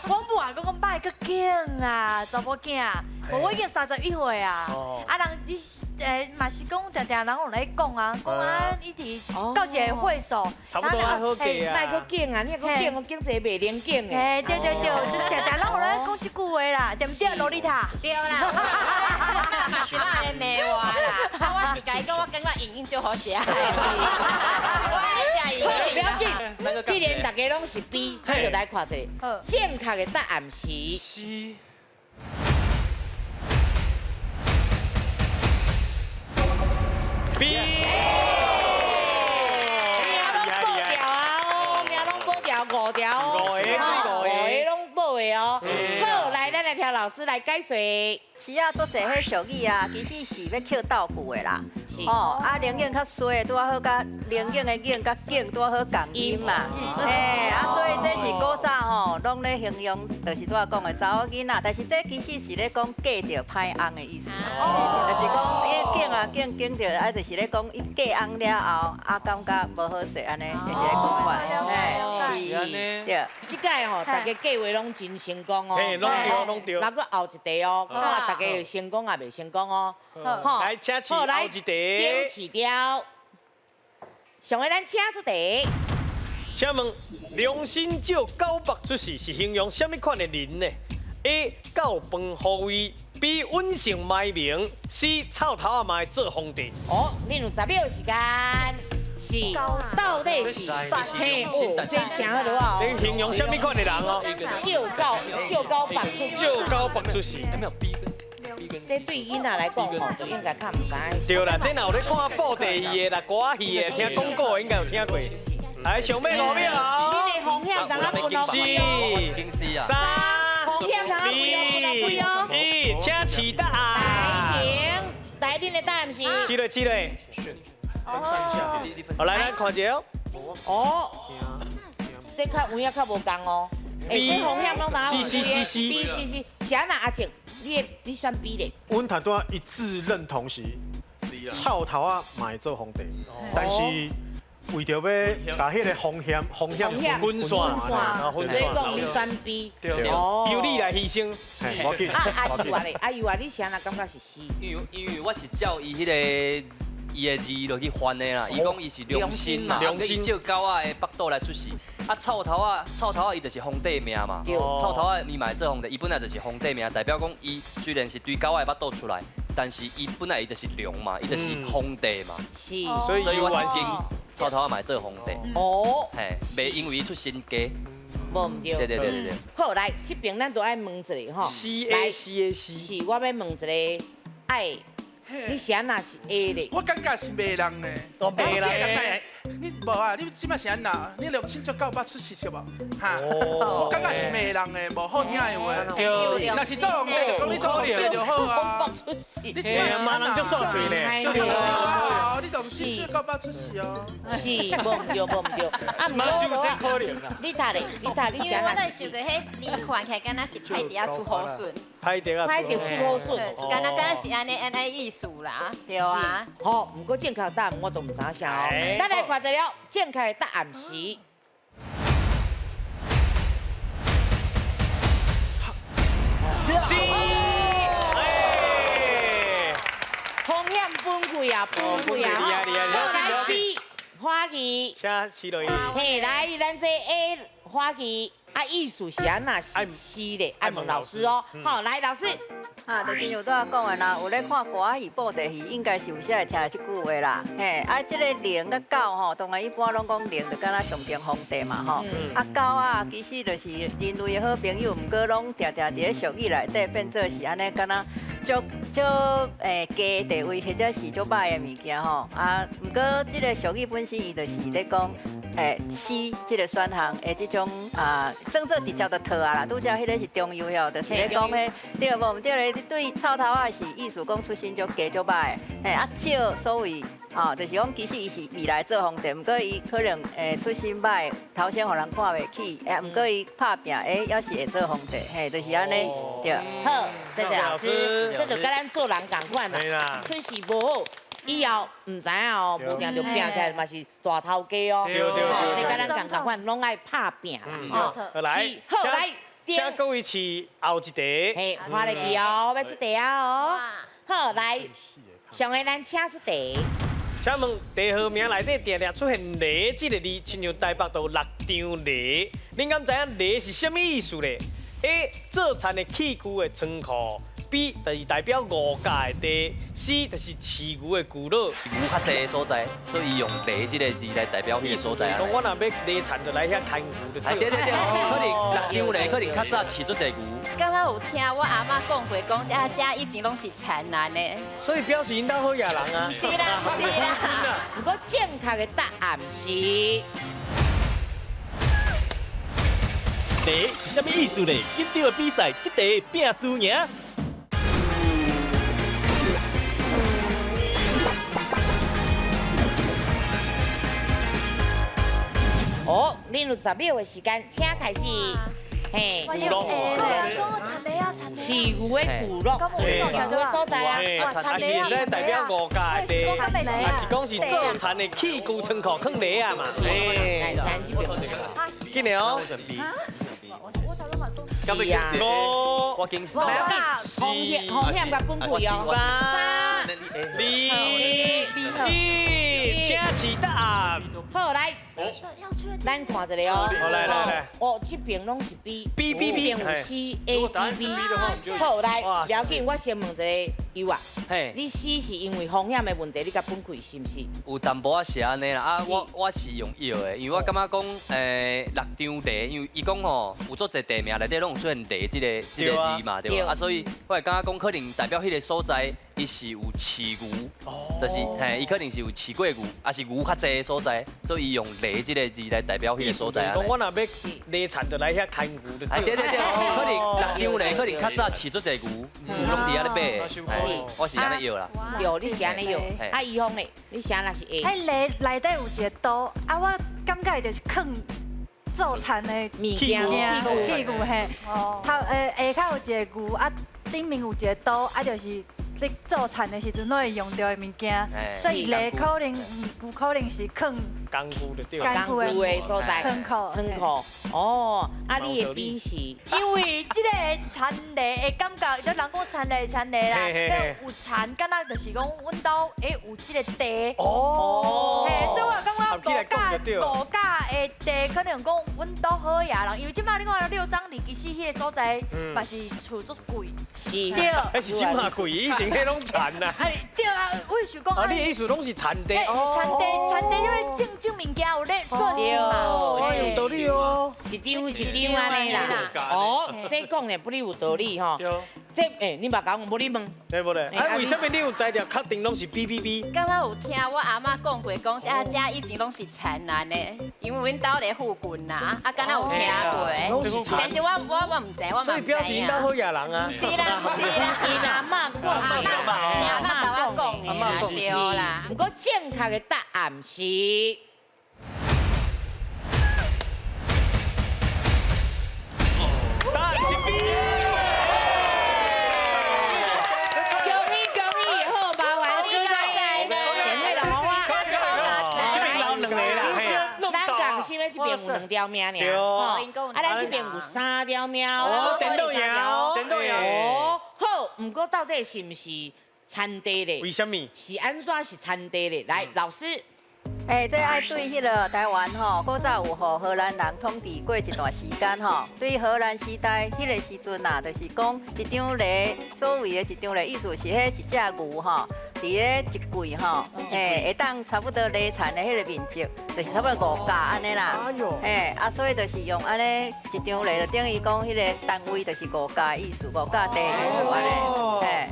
我母啊，講講莫閣景啊，查某囝，無我已經31歲啊。啊人伊嘛是講常常人有咧講啊，講啊伊佇到一個歲數，差不多愛好嫁啊。莫閣景啊，你閣景，我景一個袂靈景的。嘿，對對對，常常人有咧講這句話啦，對毋對，洛麗塔？對啦，嘛是咱咧罵我啦。啊，我是共伊講，我感覺營養足好食。我愛食營養。不要緊，既然大家攏是 B，咱就來看一下。正確的答案是。是。B。命攏報掉啊！哦，命攏報掉5條哦，5個攏報的哦。好，來，咱來聽老師來解說。是啊，足濟彼俗語啊，其實是欲扣道具的啦。哦，啊，靈應較衰，拄仔好佮靈應的應佮景拄仔好仝音嘛。嘿，啊，所以這是古早吼，攏咧形容，就是拄仔講的查某囡仔，但是這其實是咧講嫁著歹翁的意思。哦，就是講伊景啊景景著，啊，就是咧講伊嫁翁了後，啊，感覺無好勢按呢，就是咧講法。嘿，是按呢。對。這屆吼，大家計劃攏真成功哦。嘿，攏對，攏對。那閣後一題哦，看大家會成功抑袂成功哦。好，來，請試後一題。點試掉。上個咱請出題。請問良心照九目出世是形容啥物款的人呢？ A 教饭予位，B 稳性埋名，C 臭头仔嘛做皇帝。哦，恁有10秒時間。是，到底是，嘿，哦，這真好哦。這形容啥物款的人哦？照高白出，照高白出世。這對囡仔來講吼，就應該較毋知。對啦，這若有咧看布袋戲的啦、歌仔戲的、聽廣告的，應該有聽過。來，上尾5秒。你的風險通啊分哦。4、3、2、1，請試答案。來停，來，恁的答案是。試咧，試咧。好，來，咱看一下哦。哦，這較有影較無仝哦。欸，這風險攏哪？C C C C B C C，是按怎阿靜？你選 B 咧？阮頭拄仔一致認同是臭頭仔嘛會做皇帝，但是為著欲共彼个風險分散，所以講你選 B，由你來犧牲。啊，阿尤啊咧，阿尤啊，你是按怎感覺是 C？因為我是照伊彼个。伊的字落去翻的啦，伊講伊是良心嘛，良心照狗仔的腹肚來出世，啊臭頭仔，伊就是皇帝命嘛，臭頭仔伊嘛會做皇帝，伊本來就是皇帝命，代表講伊雖然是對狗仔的腹肚出來，但是伊本來伊就是龍嘛，伊就是皇帝嘛，是，所以我是先臭頭仔嘛會做皇帝，哦，嘿，袂因為伊出身低，無毋對，對。好，來，這邊咱就愛問一下吼，C A C A C，是我欲問一个愛。你是按怎是 A 咧？我感覺是罵人呢。罵人。你無啊？你這擺是按怎？你良心足夠捌出世是無？哈！我感覺是罵人的，無好聽的話。對。若是做皇帝，就講你做皇帝就好啊。你這擺是罵人足煞喙咧。你良心足夠捌出世哦。是，無毋對，無毋對。啊，毋過可能啊。你讀咧，你讀，你因為我就想著彼字看起來敢若是歹佇仔出好順。歹佇仔歹佇出好順。敢若是按呢按呢意思啦，對啊。好，毋過正確答案我都毋知影啥哦。咱來看一下了，正確的答案是。C。哎，风险分开啊，分开啊。来 B 花旗，请饲落去。嘿，来，咱这 A 花旗啊，意思是按怎是 C 咧？爱问老师哦。好，来老师。啊，就是像拄仔讲的啦，有咧看歌仔戏、布袋戏，应该是有些会听这句话啦。嘿，啊，这个龙佮狗吼，当然一般拢讲龙就敢若象征皇帝嘛吼。啊，狗仔其实就是人类的好朋友，毋过拢定定伫咧俗语内底变做是按呢，敢若足足低地位或者是足歹的物件吼。啊，毋过这个俗语本身伊就是咧讲。C 这个选项的这种啊，算做直接就套啊啦。拄则彼个是中游哟，就是咧讲彼对无？毋对咧，对臭头仔是意思讲出身足低足歹的，嘿啊少所谓吼，就是讲其实伊是未来做皇帝，毋过伊可能出身歹，头先予人看袂起，毋过伊拍拚，犹是会做皇帝，嘿，就是按呢，对。好，谢谢老师，这就佮咱做人仝款啦，出世无好。以后毋知影哦，无定就拼起来嘛是大头家哦。对对对。所以佮咱仝仝款，拢爱拍拚啦。吼，来，好来，请各位试后一题。嘿，看入去哦，欲出题啊哦。好，来，上个咱请出题。请问地号名内底定定出现“犁”这个字，亲像台北道六张犁，恁敢知影“犁”是啥物意思咧？A. 做田的器具的仓库。B 就是代表五家的地，C 就是饲牛的牛老。牛较济的所在，所以用“犁”这个字来代表彼个所在。讲我若欲犁田，就来遐牵牛就对。对对对，可能六张犁，可能较早饲足济牛。敢若有听我阿嬷讲过，讲遮遮以前拢是田来的。所以表示𪜶兜好野人啊。是啦是啦。毋过正确的答案是。犁是啥物意思呢？紧张的比赛，这题拼输赢。哦，恁有10秒的时间，请开始。嘿，牛肉，饲牛的牛肉，牛的所在啊，啊是会使代表五家的地，啊是讲是做田的器具仓库囥犁仔嘛。嘿，紧嘞哦。是啊，五，我惊死。风险风险佮分开哦。 3、2、1，请起答案。好，来，咱看一下哦。来来来。哦，这边拢是 B。 B B B。这边有 C A B B。好，来，不要紧，我先问一个优啊。嘿。你 C 是因为风险的问题，你佮分开是毋是？有淡薄仔是按呢啦，啊，我是用摇的，因为我感觉讲，六张犁，因为伊讲吼，有足济地名内底拢有出现犁这个字嘛，对无？啊，所以我会感觉讲，可能代表彼个所在，伊是有饲牛，就是嘿，伊可能是有饲过牛，啊是牛较济的所在，所以伊用犁这个字来代表彼个所在。讲我若欲犁田，就来遐牵牛就对。对对对，可能六张犁，可能较早饲足济牛，牛拢伫遐咧爬。我是按呢摇啦。对，你是按呢摇。啊，伊方咧，你是按呢是 A。彼犁内底有一个刀，啊，我感觉就是囥做田的物件，器具嘿。头下跤有一个牛，啊，顶面有一个刀，啊，就是咧做田的时阵拢会用著的物件，所以犁可能有可能是囥工具就对，工具的所在，仓库，仓库。哦，啊，你的 B 是？因为这个田犁的感觉，就人讲田犁田犁啦，有田，敢若就是讲阮兜有这个地。哦。嘿，所以我感觉五甲的地可能讲阮兜好野人，因为这摆你看六张犁其实彼个所在嘛是厝足贵。是。对。彼是这马贵，以前彼拢田啦。啊，对啊，我是讲。啊，你的意思拢是田地。田地，田地因为种种物件有咧做事嘛。哦，有道理哦。一张一张按呢啦。哦，这讲的不哩有道理吼。这你嘛共我，无你问。对无咧？啊，为什么你有才调确定拢是 B B B？敢若有听我阿嬷讲过，讲遮遮以前拢是田来的，因为阮兜咧附近啦，啊，敢若有听过。但是我毋知，我嘛。所以表示𪜶兜好野人啊。是啦是啦，𪜶阿嬷讲的，是阿嬷共我讲的啦，对啦。毋过正确的答案是。答案是 B。恭喜恭喜，好麻烦输在点位的红花。这边留两个啦，咱讲是欲这边边有两条命尔，吼，啊，咱这边有三条命，哦，电动赢，电动赢。哦，好，毋过到底是毋是田地咧？为什么？是按怎是田地咧？来，老师。欸，这爱对彼个台湾吼，古早有予荷兰人统治过一段时间吼。对荷兰时代彼个时阵啊，就是讲一张犁，所谓的一张犁，意思是彼一只牛吼，伫咧一季吼，欸，会当差不多犁田的彼个面积，就是差不多5甲按呢啦。欸，啊，所以就是用按呢一张犁，就等于讲彼个单位就是5甲的意思，5甲地的意思按呢。欸。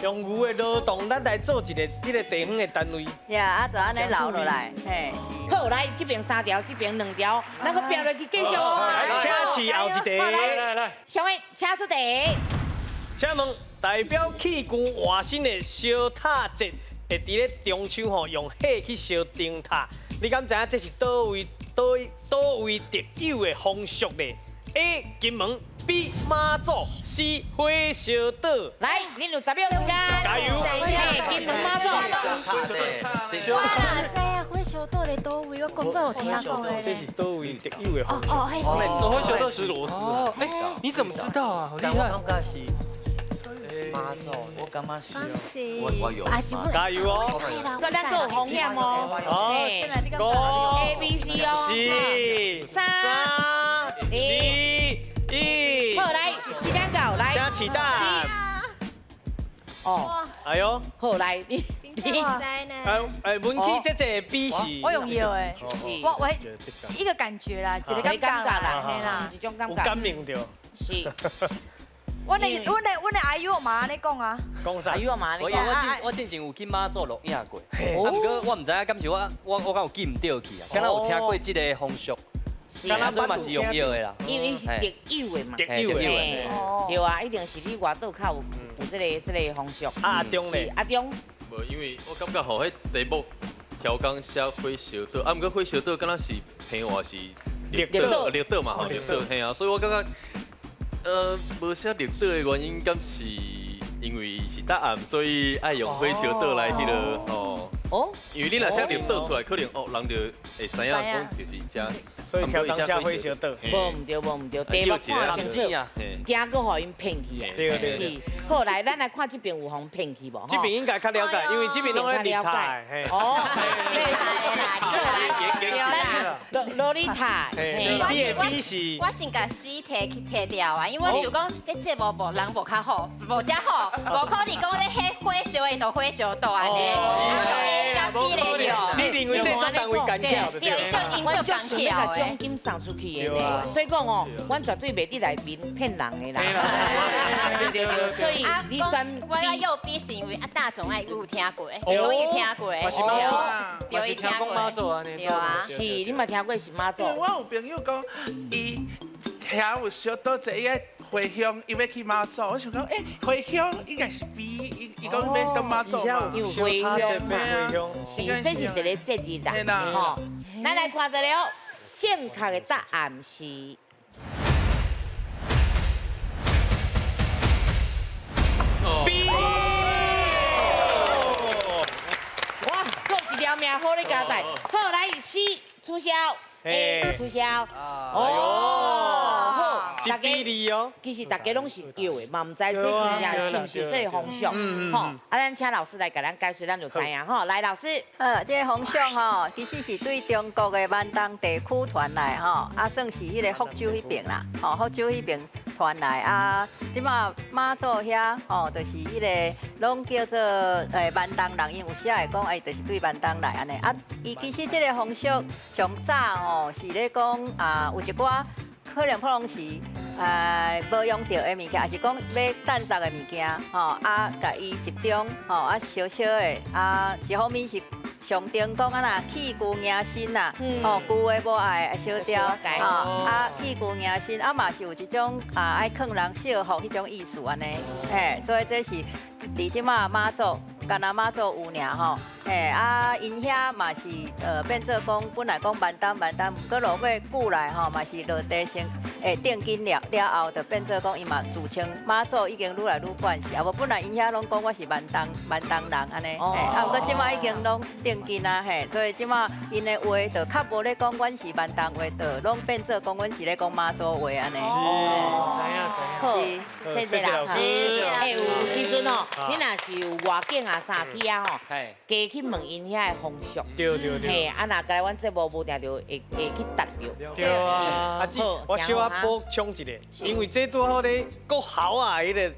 用牛的劳动，咱来做一个彼个地方的单位。呀，啊，就按呢留落来，嘿，是。好，来这边3条，这边2条，咱阁拼落去继续哦。请起后一题。来来来，小伟，请出题。请问代表器具换新的烧塔节，会伫咧中秋吼用火去烧灯塔，你敢知影这是佗位特有的风俗咧？A. 金门，B. 马祖，C. 火烧岛。来，恁有10秒时间。加油！金门马祖。我哪知啊？火烧岛咧佗位？我根本有听过咧。这是佗位特有的风俗。哦，火烧岛吃螺丝。哎，你怎么知道啊？好厉害！我感觉是马祖，我感觉是。我有。加油哦！咱阁有风险哦。哦。 A B C 哦。四、三、二、一。好，来，时间到，来。请起蛋。哦。哎呦。好，来，你。哎哎，文琪这这 B 是。我用摇的，我一个感觉啦，一个感觉啦，嘿啦，一种感觉。有感应著。是。阮的阿姨嘛按呢讲啊。讲啥？阿姨嘛按呢讲。我之前有去妈祖录影过，啊，毋过我毋知影，敢是我敢有记毋对去啊？敢若有听过这个风俗。所以嘛是用药的啦，因为是特有的嘛，特有的，对啊，一定是你外岛较有这个风俗。阿中咧，阿中。无，因为我感觉吼，彼题目调工写火烧岛，啊，毋过火烧岛敢若是平话是绿岛，绿岛嘛吼，绿岛嘿啊，所以我感觉，无写绿岛的原因，敢是因为是答案，所以爱用火烧岛来彼个哦。哦，因为你若写绿岛出来，可能哦，人就会知影讲就是遮。所以调当下火烧岛。无毋对，无毋对，题目看清楚，惊阁予𪜶骗去啊。对对对。好，来，咱来看这边有予𪜶骗去无？这边应该较了解，因为这边拢咧绿塔。哦。来，洛丽塔。你的 B 是？我先共 C 提去提掉啊，因为我想讲这节目无人无较好，无遮好，无可能讲咧彼火烧的就火烧岛按呢。A 佮 B 咧哟。你认为这做单位干巧？对，阮足顺欲共奖金送出去的呢，所以讲哦，阮绝对袂伫内面骗人的啦。对对对，所以你选我要右 B 是因为啊大众爱有听过，拢有听过。嘛是妈祖，嘛是听讲妈祖按呢。对啊，是你嘛听过是妈祖。我有朋友讲，伊听有小岛这伊个回乡，伊欲去妈祖。我想讲，欸，回乡应该是 B，伊讲欲到妈祖嘛。有回乡嘛？是，这是一个节日啦，吼。咱来看一下哦，正确的答案是 B。哇，阁一条命好咧交代。好，来 C 取消。A 取消。哦，好，大家其实大家拢是对的，嘛毋知这真正是毋是这个风俗，吼。啊，咱请老师来共咱解说，咱就知影吼。来，老师。这个风俗吼，其实是对中国的闽东地区传来吼，啊，算是彼个福州彼边啦，吼，福州彼边传来啊。这马妈祖遐吼，就是彼个拢叫做闽东人，𪜶有时会讲，就是对闽东来按呢。啊，伊其实这个风俗上早吼是咧讲啊，有一寡可能普通时无用著的物件，抑是讲欲掷捒的物件，吼啊，共伊集中，吼啊，烧烧的，啊，一方面是象征讲啊啦，弃旧迎新啦，吼旧的无爱烧掉，吼啊，弃旧迎新，啊嘛是有一种啊爱劝人惜福彼种意思按呢，嘿，所以这是伫这马妈祖，干焦妈祖有尔吼，嘿啊，𪜶遐嘛是變做講，本來講萬東萬東，毋過落尾久來吼嘛是落地先定根了了後，就變做講伊嘛自稱媽祖已經愈來愈慣勢，啊無本來𪜶遐攏講我是萬東萬東人按呢，嘿，啊毋過這馬已經攏定根啊嘿，所以這馬𪜶的話就較無咧講阮是萬東話，就攏變做講阮是咧講媽祖話按呢。哦，知影知影。好，謝謝老師。欸，有時陣哦，你若是有外景啊啥去啊吼，加去問𪜶遐的風俗。對對對。嘿，啊若共阮節目無定著會去答著。對啊。阿姊，我小可補充一下，因為這拄好咧國豪啊，彼个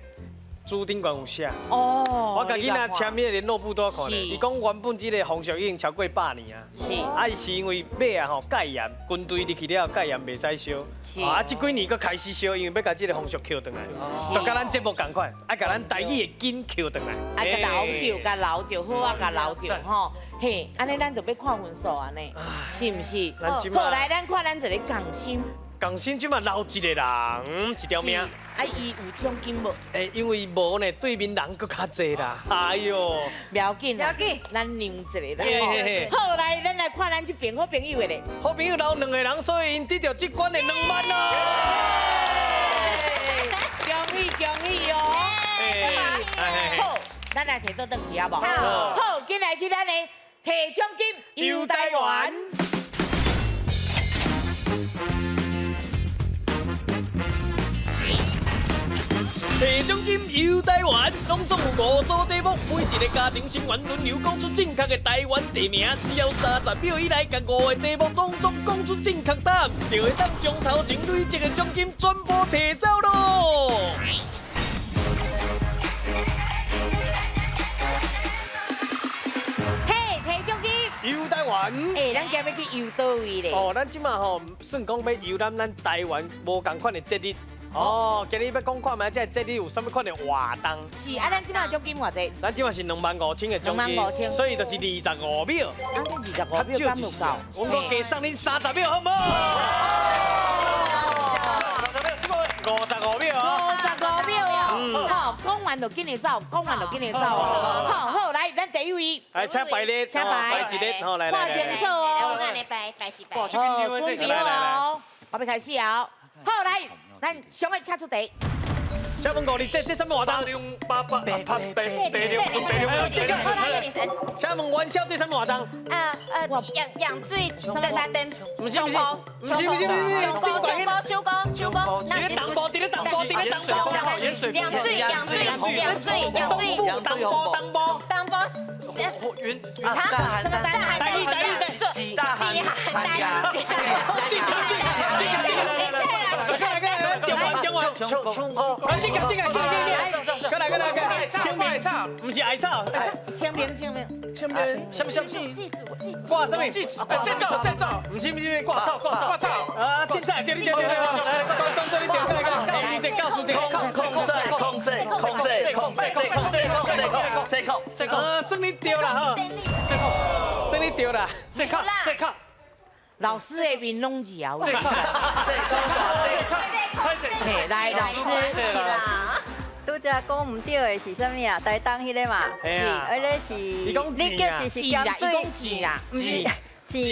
朱頂懸有寫。哦。我共囡仔簽彼个聯絡簿拄看咧，伊講原本這個風俗已經超過100年啊。是。啊，伊是因為尾啊吼戒嚴，軍隊入去了後戒嚴袂使燒。是。啊，這幾年閣開始燒，因為欲共這个風俗抾轉來，就佮咱節目仝款，愛共咱台語的根抾轉來。愛共留著，共留著，好啊，共留著吼。嘿，按呢咱就欲看分數按呢，是毋是？好，來，咱看咱一个仝心。仝心這馬留一個人，一條命。啊，伊有獎金無？欸，因為無呢，對面人閣較濟啦。哎喲，不要緊，不要緊，咱讓一個人。好，來，咱來看咱這邊好朋友的咧。好朋友留兩個人，所以𪜶得著這關的2萬咯。恭喜恭喜哦！好，咱來提倒轉去好無？好，緊來去咱的提獎金遊台灣。提獎金遊台灣，攏總有5組題目，每一個家庭成員輪流講出正確的台灣地名，只要30秒以內，共5個題目攏總講出正確答案，就會當將頭前累積的獎金全部提走咯。嘿，提獎金遊台灣。欸，咱今欲去遊佗位咧？哦，咱這馬吼算講欲遊咱台灣無仝款的節日。哦，今日欲講看覓，這个節日有啥物款的活動？是啊，咱這馬獎金偌濟？咱這馬是25000的獎金，所以就是25秒。啊，這25秒敢有夠？阮閣加送恁30秒，好無？55秒哦。55秒哦。好，講完就緊來走，講完就緊來走哦。好好，來，咱第一位。來，請排列，請排一列，好來來。看清楚哦。我按呢排，排四排。好，準備好哦，我欲開始哦。好，來。咱上個請出題。請問五日，這啥物活動？八八八八八六八六。請問元宵這啥物活動？養水三燈。毋是毋是毋是毋是毋是。秋高秋高秋高。佇咧东部，佇咧东部，佇咧东部。養水養水養水養水。东部东部。东部。云。大寒大寒大大大寒大。进进进进进。秋秋高。来，进来进来进来进来，过来过来过来，清明草，毋是艾草，清明清明清明，什么什么？挂什么？这走这走，毋是毋是挂草挂草挂草。啊，凊彩，对对对对对，来来，讲讲对对对，告诉这告诉这，控制控制控制控制控制控制控制控制控。啊，算你对啦吼，这控，算你对啦，这控这控。老师的面拢摇。这控这控这控。来，老师。拄才讲毋对的是啥物啊？台东彼个嘛，是，彼个是，你叫是是咸水，钱啊，毋是钱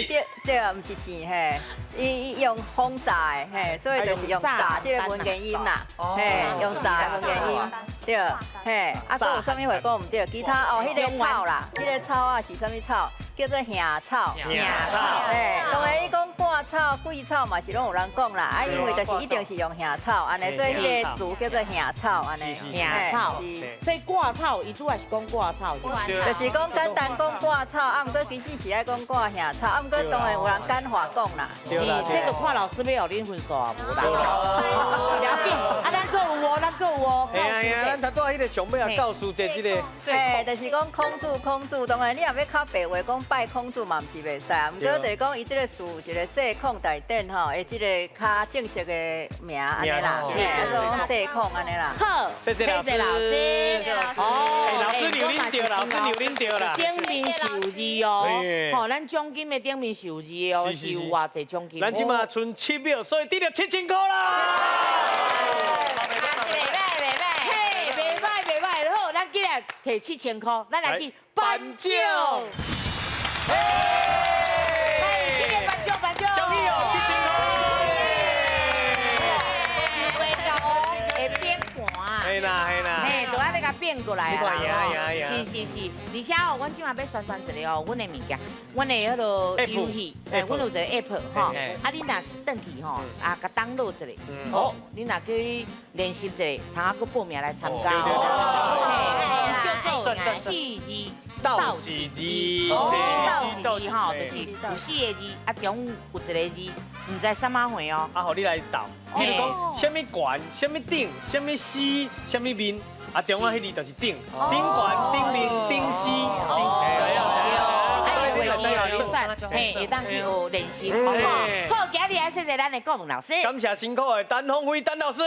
对对啊，毋是钱嘿，伊用轰炸的嘿，所以就是用炸这个文言音啦，嘿，用炸的文言音，对，嘿，啊，阁有啥物话讲毋对？其他哦，彼个草啦，彼个草啊是啥物草？叫做杏草。杏草。嘿，当然伊讲挂草、桂草嘛是攏有人讲啦，啊，因为就是一定是用杏草按呢，所以彼个词叫做杏草按呢。杏草。所以挂草，伊主要是讲挂草。就是讲简单讲挂草，啊，毋过其实是爱讲挂杏草，啊，毋过当然有人简化讲啦。是，这个看老师欲予恁分数啊，无啦。不要紧，啊，咱阁有哦，咱阁有哦。嘿啊嘿啊，咱头拄仔彼个上尾啊，教师节这个。嘿，就是讲孔子，孔子当然你若欲较白话讲拜孔子嘛，毋是袂使啊。毋过就是讲伊这个词有一个祭孔大典吼，的这个较正式的名按呢啦，嘿，讲祭孔按呢啦。好，谢谢老师。哦，老师留恁对，老师留恁对啦。顶面是有字哦，吼，咱奖金的顶面是有字的哦，是有偌济奖金。咱这马賰7秒，所以得著7000块啦。袂歹袂歹，嘿，袂歹袂歹，好，咱起来提7000箍，咱来去颁奖。嘿，今日颁奖颁奖。恭喜哦，7000箍。会变盘。嘿啦嘿啦。嘿，就按呢共变过来啊。是是是，而且哦，阮这马欲宣传一个哦，阮的物件，阮的彼个游戏，哎，阮有一个 app 吼，啊，你若是转去吼，啊，共 download 一下，哦，你若去练习一下，通啊阁报名来参加哦。叫做四字斗一字，斗一字吼，就是有四个字，啊中有一个字，毋知啥物货哦。啊，予你来斗，比如讲，啥物悬，啥物顶，啥物死，啥物面。啊，中间彼字就是顶，顶悬、顶面、顶死，顶，知影知影。所以你来知影算，嘿，会当去学练习，好不好？好，今日来谢谢咱的顾问老师，感谢辛苦的陈芳辉陈老师。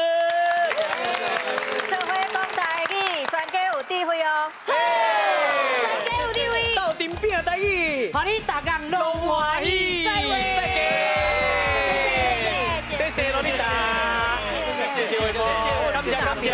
做伙讲台语，全家有智慧哦。全家有智慧，斗阵拼台语，予你逐工拢欢喜。再会，再见。谢谢罗丽达，谢谢伟哥，感谢感谢。